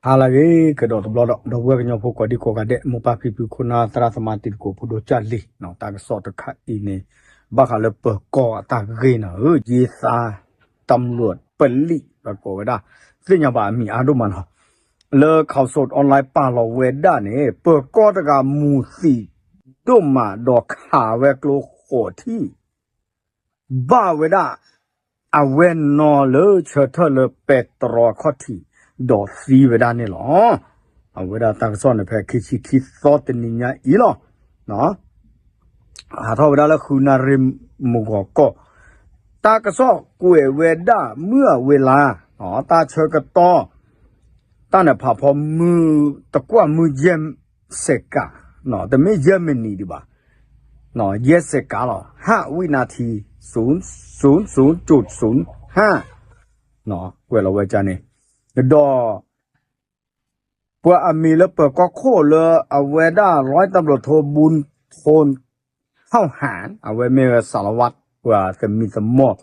ဟါလၢအဂ့ၤ ကဒီးတဘျီဒီး ဒီပုၢ်ဝဲၢ်ကညီဖိကိးဒံကိးဂၤဒဲး မိၢ်ပၢ်ဖံဖု ခိၣ်နၢ်သရၣ်သမါ တံၤသကိးဖိဒိၣ်ကၢ်လံၤနီၤ, တၢ်ကစီၣ်တခါအံၤန့ၣ် ဘၣ်ဃးလၢပၢၤကီၢ်အတၢ်ဂ့ၢ်နီၤဧၢ, ယ့သါ တမျူးပလံး ပကိးဝဲဒၣ် သ့ၣ်ညါဘၣ်အမံၤအါဒိၣ်မးနီၤ, လၢ Khaosod Online ပာ်လီၤဝဲဒၣ်န့ၣ် ပၢၤကီၢ်တဂၤမူၤသံးဒိၣ်မးဒီးခးဝဲကျိဃိးထံၣ် ဘၣ်ဝဲဒၣ် အဝဲနီၤလၢဆၢထၢၣ်လၢပဲတြီအခီၣ်ထံး ဒီးသံဝဲဒၣ်န့ၣ်လီၤ. အဝဲဒၣ်တၢ်ကစီၣ်န့ၣ် ဖဲခံဆံခံသီတနံၤညါအံၤလီၤ. ဟးထီၣ်ဝဲဒၣ်လၢဃုနၣ်ရံၣ်မုၢ်ဂီၤကီၢ်, တၢ်ကစီၣ်ကွဲးဝဲဒၣ်မုၢ်အဝ့ၤလါ, တၢ်ဆၢကတီၢ် တၢ်န့ၣ်ဖးဖီမုၢ် တကွၢ်မုၢ်ယဲၢ်စဲးကး, တမ့ၢ်ယဲၢ်မံးနံးဒံးဘၣ်, ယဲၢ်စဲးကးလီၤ, ဟၣ်ဝံနၣ်ထံ သု သု သု ဟၣ် ကွဲးလီၤဝဲဒၣ်န့ၣ်, ဒီး ပှၤအမံၤလၢပၢၤကီၢ်ခိၣ်လၢအဝဲဒၣ် ร้อยตำรวจโท บุญทน เผ่าหาร အဝဲမ့ၢ်ဝဲ สารวัตร ပှၤသမံသမိး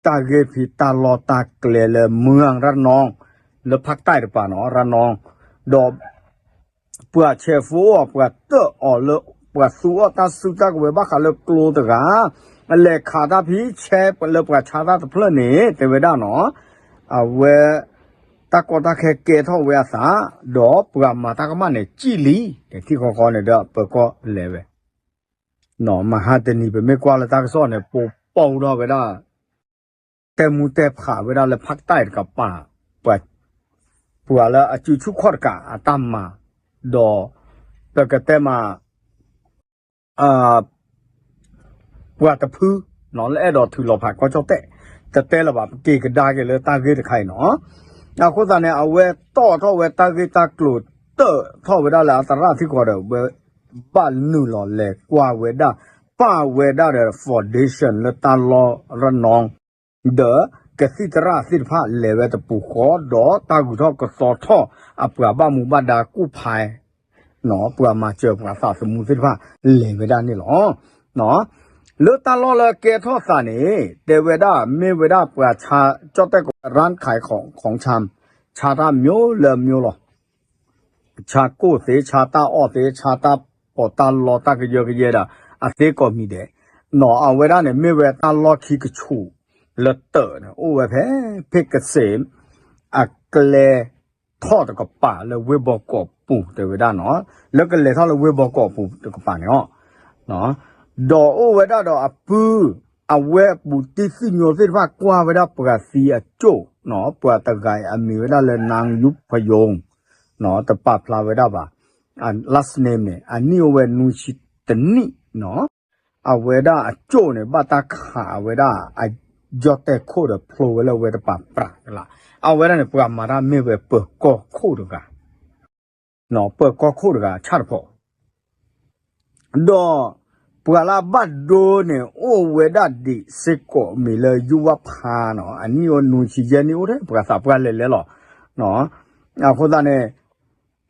တၢ်ဂ့ၢ်ဖံးတၢ်လီၢ်တၢ်ကျဲလၢ เมืองระนอง လၢဖၣ်တၢၣ်တပၤနီၤ ระนอง, ဒီး ပှၤဆဲးဖိအီၤ ပှၤတၢၣ်အီၤလၢ ပှၤသူအီၤတၢ်စုတၢ်ကဝဲၤဘၣ်ဃးလၢကျိတဂၤ အလဲၤခးတၢ်ဖံးဆဲးလၢပှၤဆါတၢ်တဖျၢၣ်န့ၣ် တဲဝဲဒၣ်နီၤ, အဝဲ တၢ်ကီတၢ်ခဲကဲထီၣ်ဝဲအသး, ဒီးပှၤမၤတၢ်ကမၣ်န့ၣ် စံၣ်လံ, ထံၣ်ဃီဃီန့ၣ်ဒီးပၢၤကီၢ်လဲၤဝဲ မဟါတနံၤ ပမ့ၢ်ကွၢ်လၢတၢ်ကစီၣ်န့ၣ် ပပိာ်ထီၣ်ဝဲဒၣ် တဲမူတဲဖးဝဲဒၣ်လၢဖၣ်တၢၣ်တကပၤ, ပှၤလၢအစုဆူၣ်ခီၣ်တကးအတၢ်မၤ, ဒီး ပကတဲမး ပှၤတဖု လၢအဲၣ်ဒိးထုးလီၤဖးကီၢ်ကၠီၣ်တဲၣ် တတဲလၢၤဘၣ် ပက့ၤကဒါက့ၤလၢတၢ်ဂ့ၢ်တခါအံၤနီၤ, အဃိသတးန့ၣ် အဝဲတီၣ်ထီၣ်ဝဲတၢ်ဂ့ၢ်တၢ်ကျိၤ တၢၣ်ထီၣ်ဝဲဒၣ်လၢအသရၣ်ထံကီၢ်ဒီး ဝဲဘၣ်နုာ်လီၤလဲၤကွၢ်ဝဲဒၣ် ပာ်ဝဲဒၣ်ဒီး foundation လၢတၢ်လီၢ်ရနီ ဒီးကသံၣ်သရၣ်သ့ၣ်တဖၣ်လဲၤဝဲတပူၤဃီ ဒီးတၢ်ဂုၤထီၣ်ကသီထီၣ်အပှၤဘၣ်မူဘၣ်ဒါကူၣ်ဖး ပှၤမၤစၢၤပှၤသးသမူသ့ၣ်တဖၣ် လဲၤဝဲဒၣ်န့ၣ်လီၤ. လၢတၢ်လီၢ်လၢကဲထီၣ်သးန့ၣ် တဲဝဲဒၣ် မ့ၢ်ဝဲဒၣ်ပှၤဆါ ကၠီၣ်တဲၣ်ကီး ร้านขายของชำ ဆါတၢ်မျိုးလၢမျိုးလီၤ. ဆါကိၣ်သ့ ဆါတၢ်အီၣ်သ့ ဆါတၢ်ပီးတၢ်လီတၢ်ကယၢကယဲဒီး အသ့ကိးမံၤဒဲး, နီၤ အဝဲဒၣ်န့ၣ် မ့ၢ်ဝဲတၢ်လီၢ်ခံကဆူး လၢတၢးန့ၣ် အိၣ်ဝဲဖဲ ဖ့းကစ့း အကျဲထီၣ်တကပၤလၢဝ့ၢ်ဘီကီးပူၤ တဲဝဲဒၣ်နီၤ, လၢကလဲၤထီၣ်လၢဝ့ၢ်ဘီကီးပူၤတကပၤန့ၣ် ဒီးအိၣ်ဝဲဒၣ်ဒီးအပုၢ် အဝဲအပူၤတံၢ်သံၣ်ညိသ့ၣ်တဖၣ်ကွၢ်ဝဲဒၣ်ပှၤသံအကၠိၣ်နီၤ, ပှၤတဂၤအံၤအမံၤဝဲဒၣ်လၢ นางยุพยง နီၤ တပာ်ဖျါဝဲဒၣ်ဘၣ်, last name န့ၣ် အနံၣ်အိၣ်ဝဲနွံဆံတနံၣ်နီၤ, အဝဲဒၣ်အကၠိၣ်န့ၣ် ဘၣ်တၢ်ခးဝဲဒၣ် အကၠီၣ်တဲၣ်ခိၣ်ဒီးဖျိဝဲလၢအဝဲတပာ်ပြးလၢ်, အဝဲဒၣ်န့ၣ် ပှၤမၤတၢ်မ့ၢ်ဝဲပၢၤကီၢ်ခိၣ်တဂၤ ပၢၤကီၢ်ခိၣ်တဂၤဆၣ်တဖီၣ် ဒီးပှၤလၢအဘၣ်ဒိန့ၣ် အိၣ်ဝဲဒၣ်ဒံးစ့ၢ်ကီးမံၤလၢ ယုဝဖါနီၤ, အနံၣ်အိၣ်နွံဆံယဲၢ်နံၣ် အိၣ်ထဲပှၤသးပှၢ်လဲၤလဲၤလီၤ. အဃိသတးန့ၣ်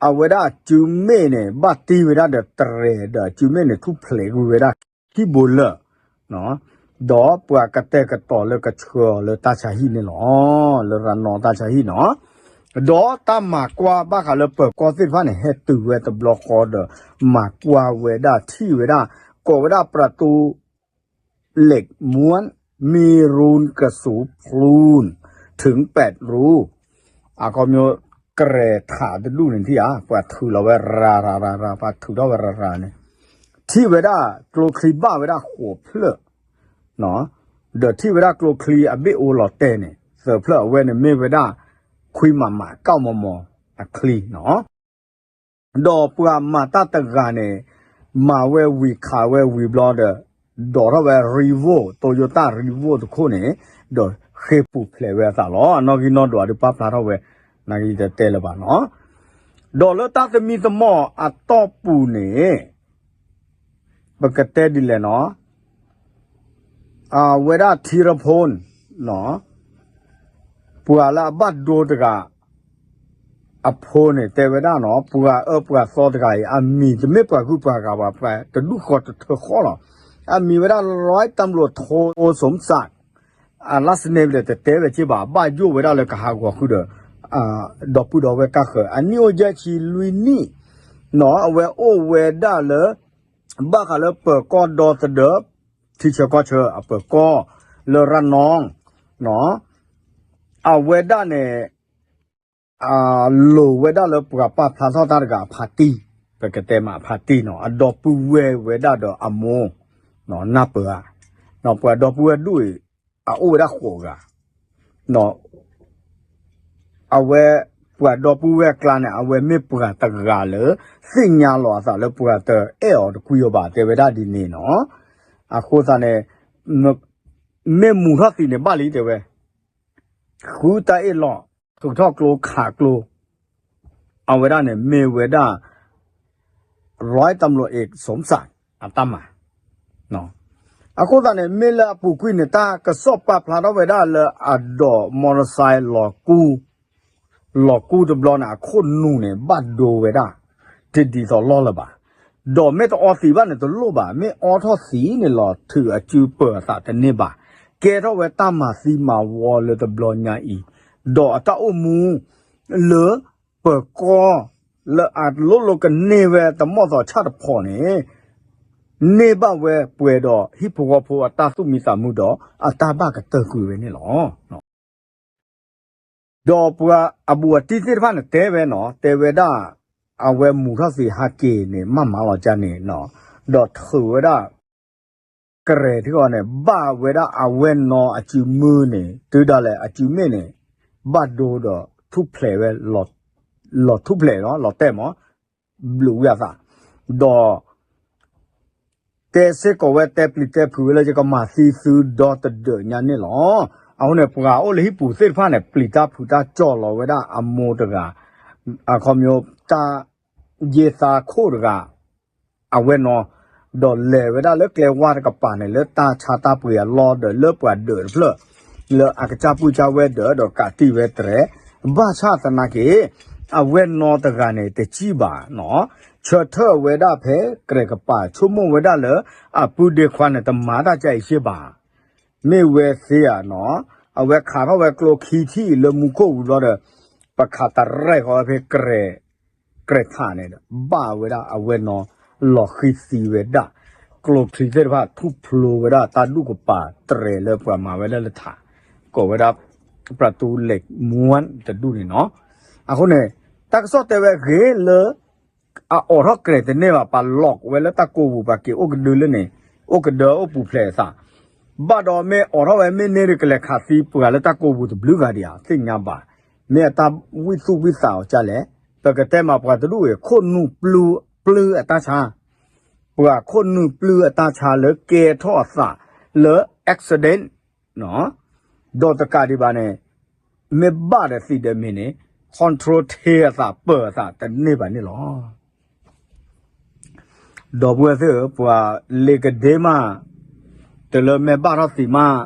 အဝဲဒၣ်အစုမ့ၣ်န့ၣ် ဘၣ်တံၢ်ဝဲဒၣ်ဒီးတရဲၤဒီး အစုမ့ၣ်န့ၣ် ထူၣ်ဖျဲးကွံာ်ဝဲဒၣ်ခံဘိလၢာ် ဒီးပှၤကတဲာ်ကတီၤလၢကဆှၢအီၤလၢတၢ်ဆါဟံၣ်န့ၣ်လီၤ. လၢရနီတၢ်ဆါဟံၣ်နီၤ, ဒီးတၢ်မၤကွၢ်ဘၣ်ဃးလၢပၢၤကီၢ်သ့ၣ်တဖၣ်န့ၣ် ဟဲတုၤဝဲတဘျီဃီဒီး မၤကွၢ်ဝဲဒၣ်ထံၣ်ဝဲဒၣ် ကိးဝဲဒၣ် ประตูเหล็กม้วน มีรูกระสุนพรุนถึงแปดรู အခီပညီ ကရဲၣ်ထးတဒူၣ်န့ၣ်ထံၣ်ဧါ, ပှၤထုးလီၤဝဲရၤရၤရၤရၤ ပှၤထုးထီၣ်ဝဲရၤရၤန့ၣ်, ထံၣ်ဝဲဒၣ်ကျိချံဘၣ်ဝဲဒၣ်ဃိးဖျၢၣ် ဒီးထံၣ်ဝဲဒၣ်ကျိချံအဘ့ၣ်အိၣ်လီၤတဲာ်န့ၣ် သၢဖျၢၣ် အဝဲန့ၣ်မ့ၢ်ဝဲဒၣ် ခွံမမ ကၣ်မမ အချံနီၤ. ဒီးပှၤမၤတၢ်တဂၤန့ၣ် မၤဝဲဝံၤခးဝဲဝံၤဘျီဒီး ဒိးထီၣ်ဝဲ Revo, Toyota Revo တခိၣ်န့ၣ် ဒီးဃ့ၢ်ပူၤဖျဲးဝဲအသးလီၤ. အနီၣ်ဂံၢ်နီၣ်ဒွးဒုးပာ်ဖျါထီၣ်ဝဲ နာ်က့တတဲလၢၤဘၣ်နီၤ. ဒီးလၢတၢ်သမံသမိးအတီၢ်ပူၤန့ၣ် ပကတဲဒ်လဲၣ်နီၤ, အဝဲဒၣ် ထံရဖိ နီၤ, ပှၤလၢအဘၣ်ဒိတဂၤ အဖိန့ၣ်တဲဝဲဒၣ်နီၤ, ပှၤအၢပှၤသီတဂၤအံၤ အမံၤတမ့ၢ်ပှၤဂုၤပှၤဂၤဘၣ်, ပှၤတဒူၣ်ဃီတထၢဃီလီၤ. အမံၤဝဲဒၣ် ร้อยตำรวจโท สมศักดิ์ အ last name ဒီးတတဲဝဲက့ဘၣ်, ဘၣ်ယိၣ်ဝဲဒၣ်လၢကဟးဂီၤဃုာ်ဒီး ဒီပုၢ်ဒီဝဲၢ်ကါဃၢၤ အနံၣ်အိၣ်ယဲၢ်ဆံလွံၢ်နံၣ်, နီၢ် အဝဲအိၣ်ဝဲဒၣ်လၢ ဘၣ်ဃးလၢပၢၤကီၢ်ဒီသဒၢ ထံဆၢကီၢ်ဆၢအပၢၤကီၢ် လၢရနီၢ်, နီၢ် အဝဲဒၣ်န့ၣ် အလိၤဝဲဒၣ်လၢပှၤပာ်ဖျါထီၣ်တၢ်တဂၤအဖါတံၢ်, ပကတဲမးအဖါတံၢ်နီၢ် အဒီပုၢ်ဝဲၢ်ဝဲဒၣ်ဒီးအမိၢ်, နီၢ် နၢ်ပၢၢ်ဧါ, နီၢ် ပှၤဒီပုၢ်ဝဲၢ်ဒိၣ်အံၤ အအိၣ်ဝဲဒၣ်ဃိးဂၤ, နီၢ် အဝဲ ပှၤဒီပုၢ်ဝဲၢ်အကျါန့ၣ် အဝဲမ့ၢ်ပှၤတဂၤလၢ သ့ၣ်ညါလီၤအသးလၢပှၤတအဲၣ်အီၤတကွံအီၤဘၣ် တဲဝဲဒၣ်ဒ်န့ၣ်နီၢ်, အဃိသတးန့ၣ် မ့ၢ်မူၤထီၣ်သံးန့ၣ်ဘၣ်လံတဲဝဲ, ဃုတၢ်အ့ၣ်လိာ် ထုးထီၣ်ကျိခးကျိ အဝဲဒၣ်န့ၣ်မ့ၢ်ဝဲဒၣ် ร้อยตำรวจเอก สมศักดิ์ အတၢ်မၤ, အဃိသတးန့ၣ် မ့ၢ်လၢအပူၤကွံာ်န့ၣ် တၢ်ကစီၣ်ပာ်ဖျါထီၣ်ဝဲဒၣ်လၢအဒိး motorcycle လီၤကူ လီၤကူတဘျီန့ၣ် အခိၣ်နူာ်န့ၣ် ဘၣ်ဒိဝဲဒၣ် တဒ်သိးလီၢ်လၢၤဘၣ်. ဒီးမ့ၢ်တအီသံးဘၣ်န့ၣ်တလိၣ်ဘၣ်, မ့ၢ်အီထီၣ်သံးန့ၣ်လီၤ ထုးအစုပၢၤအသးတန့ၢ်ဘၣ်. ကဲထီၣ်ဝဲတၢ်မၤသံမၤဝီလၢတဘျီညါအံၤ, ဒီးအတၢ်အိၣ်မူ လၢပၢၤကီၢ် လၢအလိၣ်လိကန့ၢ်ဝဲတမီၢ်သီးဆၣ်တဖီးန့ၣ် န့ၢ်ဘၣ်ဝဲပှဲၤဒီးဟံၣ်ဖိဃီဖိအတၢ်သူၣ်မံသးမုာ်ဒီးအတၢ်ဘၣ်ကတၢၢ်ကွံာ်ဝဲန့ၣ်လီၤ. ဒီးပှၤအဘူးအတံၢ်သ့ၣ်တဖၣ်န့ၣ်တဲဝဲနီၤ, တဲဝဲဒၣ် အဝဲမူၤထီၣ်သံးဟးက့ၤန့ၣ် မၤမၤလီၤကၢန့ၣ်နီၤ, ဒီးထုးဝဲဒၣ် ကြဲးထံဃီန့ၣ် ဘၣ်ဝဲဒၣ်အဝဲၢ်နီၤအစုမုၢ်န့ၣ် တုၤဒၣ်လဲာ်အစုမ့ၣ်န့ၣ် ဘၣ်ဒိဒီးထူၣ်ဖျဲးဝဲ လီၤထူၣ်ဖျဲးနီၤ လီၤတဲာ်မး ဘျုးဝံအသး, ဒီး တဲစ့ၢ်ကီးဝဲတဲပျံၤတဲဖုးဝဲလၢယကမၤသံသုဒီတဒၢးညါန့ၣ်လီၤ. အဃိန့ၣ် ပှၤအိၣ်လၢဟံၣ်ပူၤသ့ၣ်တဖၣ်န့ၣ် ပျံၤတၢ်ဖုးတၢ်ကၠီၣ်လီၤဝဲဒၣ်အမိၢ်တဂၤ, အခီပညီ တၢ်ယ့ၢ်သါခိၣ်တဂၤ အဝဲၢ်နီၤ, ဒီးလဲၤဝဲဒၣ်လၢကျဲဝါတကပၤန့ၣ် လၢတၢ်ဆါတၢ်ပှ့ၤအလီၢ်ဒီးလၢပှၤဒၢးတဖျၢၣ် လၢအကစၢ်ပုၢ်ကစၢ်ဝဲၢ်ဒၢးဒီးကးတံၢ်ဝဲတြဲၤ, ဘၣ်ဆၣ်သနာ်က့ အဝဲၢ်နီၤတဂၤန့ၣ် တစံၣ်ဘၣ်နီၤ, ဆၢထၢၣ်ဝဲဒၣ်ဖဲကြဲးကပၤ ဆိကမိၣ်ဝဲဒၣ်လၢ အပုၢ်ဒ့ခွါန့ၣ် တမၤတၢ်ကဲအံၤစ့ၢ်ဘၣ် မ့ၢ်ဝဲသ့ဧါနီၤ, အဝဲခးထီၣ်ဝဲကျိခံထံၣ်လၢမူခိၣ်ဝံၤဘျီဒီး ပခးတရဲၢ်ဃီဝဲဖဲကြဲး ကြဲးထးန့ၣ် ဘၣ်ဝဲဒၣ်အဝဲၢ်နီၤ လီၤဃံၤသံဝဲဒၣ်, ကျိချံသ့ၣ်တဖၣ် ထူၣ်ဖျိဝဲဒၣ်တၢ်ဒူၣ်ကပၤတြဲၤလၢပှၤမၤဝဲဒၣ်လၢထး, ကိးဝဲဒၣ် ပြတူးလ့းမွၣ် တဒူၣ်န့ၣ်နီၤ, အဃိန့ၣ် တၢ်ကစီၣ်တဲဝဲဂ့ၤလၢ အအိးထီၣ်ကြဲးတန့ၢ်ဘၣ် ပှၤလီၤဝဲလၢတၢ်ကိးပူၤ ပှၤက့ၤအိၣ်ကဒုလၢန့ၣ် အိၣ်ကဒၢအိၣ်ပူၤဖျဲးအသး, ဘၣ်ဒီးမ့ၢ်အိးထီၣ်ဝဲမ့ၢ်န့ၢ်ဒီးကလဲၤခးသံပှၤလၢတၢ်ကိးပူၤတဘျုးဂၤဒံးဧါ သ့ၣ်ညါဘၣ်, မ့ၢ်အတၢ်ဝံၣ်သူၣ်ဝံၣ်သးအီၤကလဲၣ်, ပကတဲမးပှၤတဒူၣ်အံၤ ခိၣ်နူာ်ပျုၢ်အတၢ်ဆါ ပှၤခိၣ်နူာ်ပျုၢ်အတၢ်ဆါလၢကဲထီၣ်အသးလၢ accident ဒီးတကးဒံးဘၣ်န့ၣ် မ့ၢ်ဘၣ်ဒီးသံးဒီးမ့ၢ်န့ၣ် control ထဲအသးပၢၤအသးတန့ၢ်ဘၣ်န့ၣ်လီၤ. ဒီပုၢ်ဝဲၢ်သ့ၣ်ဧၢ, ပှၤလ့ၤကဒ့မး တလၢမဲာ်ဘၣ်ထီၣ်သံးမး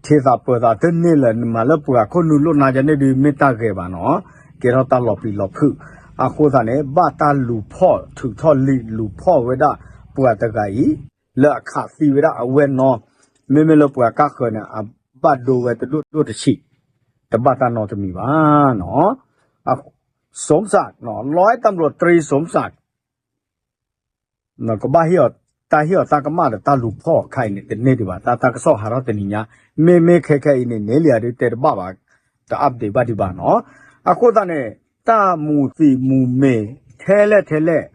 ထဲသးပၢၤသးတန့ၢ်လၢၤ နမၤလၢပှၤခိၣ်နူာ်လိၣ်နါယၤန့ၣ်ဒုးမ့ၢ်တၢ်ဂဲၤဘၣ်နီၤ, ကဲထီၣ်တၢ်လီၤပျံၤလီၤဖုး, အဃိသတးန့ၣ် ဘၣ်တၢ်လူၤဖီၣ်ထုးထီၣ်လံာ်လူၤဖီၣ်ဝဲဒၣ်ပှၤတဂၤအံၤ လၢအခးသံဝဲဒၣ်အဝဲၢ်နီၤ, မ့မ့ၢ်လၢပှၤကါဃၢၤန့ၣ် အဘၣ်ဒိဝဲတဒိၣ်တဆံး, တဘၣ်တၢ်နီတမံၤဘၣ်နီၤ. အ สมศักดิ์နီၤ, ร้อยตำรวจตรีสมศักดิ์ ကဘၣ်ဟ့ၣ်အီၤ တၢ်ဟ့ၣ်အီၤတၢ်ကမၣ်ဒီးတၢ်လူၤဖီၣ်အခါအံၤန့ၣ် တန့ၢ်ဒံးဘၣ်, တၢ် တၢ်ကစီၣ်ဟးထီၣ်တနံၤညါ, မ့မ့ၢ်ခဲခဲအံၤန့ၣ် န့ၣ်လံယၤဒုးတဲတဘၣ်ဘၣ်, တ update ဘၣ်ဒံးဘၣ်နီၤ. အဃိသတးန့ၣ် တၢ်မူၤသံးမူၤမ့ၤ ထဲလဲၣ်ထဲလဲၣ်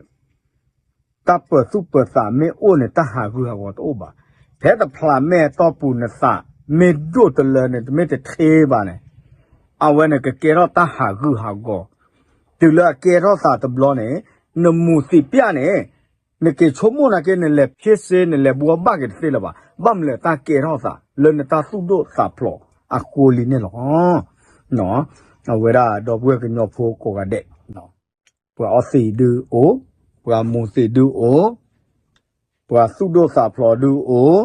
တၢ်ပၢၤသူၣ်ပၢၤသးမ့ၢ်အိၣ်န့ၣ် တၢ်ဟးဂူာ်ဟးဂီၤတအိၣ်ဘၣ်. ဖဲတဖျးမဲာ်တီၢ်ပူၤနသးမ့ၢ်ဒိၣ်တလၢန့ၣ် တမ့ၢ်တထ့ဘၣ်န့ၣ် အဝဲန့ၣ်ကကဲထီၣ်တၢ်ဟးဂူာ်ဟးဂီၤ, တုၤလၢအကဲထီၣ်သးတဘျီန့ၣ် နမူၤသံးပျၢ်န့ၣ် နက့ၤဆိကမိၣ်နာ်က့ နလဲၤဖ့စ့ နလဲၤဘှီဘၣ်က့ၤတသ့လၢၤဘၣ်, ဘၣ်မနုၤလၢတၢ်ကဲထီၣ်သး လၢနတၢ်သူၣ်ဒိၣ်သးဖျိးအဃိလံန့ၣ်လီၤ. အဝဲဒၣ်ဒီပုၢ်ဝဲၢ်ကညီဖိကိးဂၤဒဲး ပှၤအီသံးဒုးအိၣ်, ပှၤမူၤသံးဒုးအိၣ်, ပှၤသူၣ်ဒိၣ်သးဖျိးဒုးအိၣ်,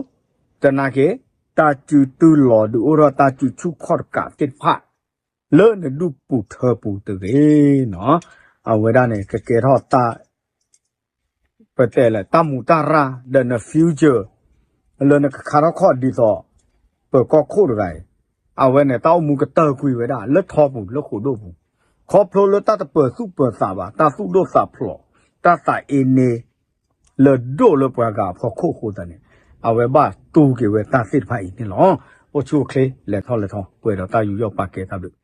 တနာ်က့ တၢ်စုတူၢ်လီၤဒုးအိၣ်ထီၣ်တၢ်စုဆူၣ်ခီၣ်တကးသ့ၣ်တဖၣ် လၢနဒူၣ်ပူၤထၢပူၤတဂ့ၤနီၤ. အဝဲဒၣ်န့ၣ် ကကဲထီၣ်တၢ် ပတဲလၢတၢ်မူးတၢ်ရၢ် ဒီးန future လၢနကခါထီၣ်ခီၣ်ဒ်သိး ပၢၤကီၢ်ခိၣ်တဂၤအံၤ အဝဲန့ၣ် တၢ်အိၣ်မူကတၢၢ်ကွံာ်ဝဲဒၣ် လၢထီပူၤ လၢဃိာ်ဒိၣ်ပူၤ, ခီဖျိလၢတၢ်တပၢၤသူၣ်ပၢၤသးဘၣ်, တၢ်သူၣ်ဒိၣ်သးဖျိး, တၢ်သးအ့န့ လၢဒိၣ်လၢပှၤဂၤအဖီခိၣ်အဃိသတးန့ၣ်, အဝဲဘၣ်တူၢ်က့ၤဝဲတၢ်သ့ၣ်တဖၣ်အံၤန့ၣ်လီၤ. အိၣ်ဆူၣ်အိၣ်ချ့ လဲၤထီၣ်လဲၤထီ ပှဲၤဒီးတၢ်ယူးယီၣ်ပာ်ကဲတၢ်ဘျုး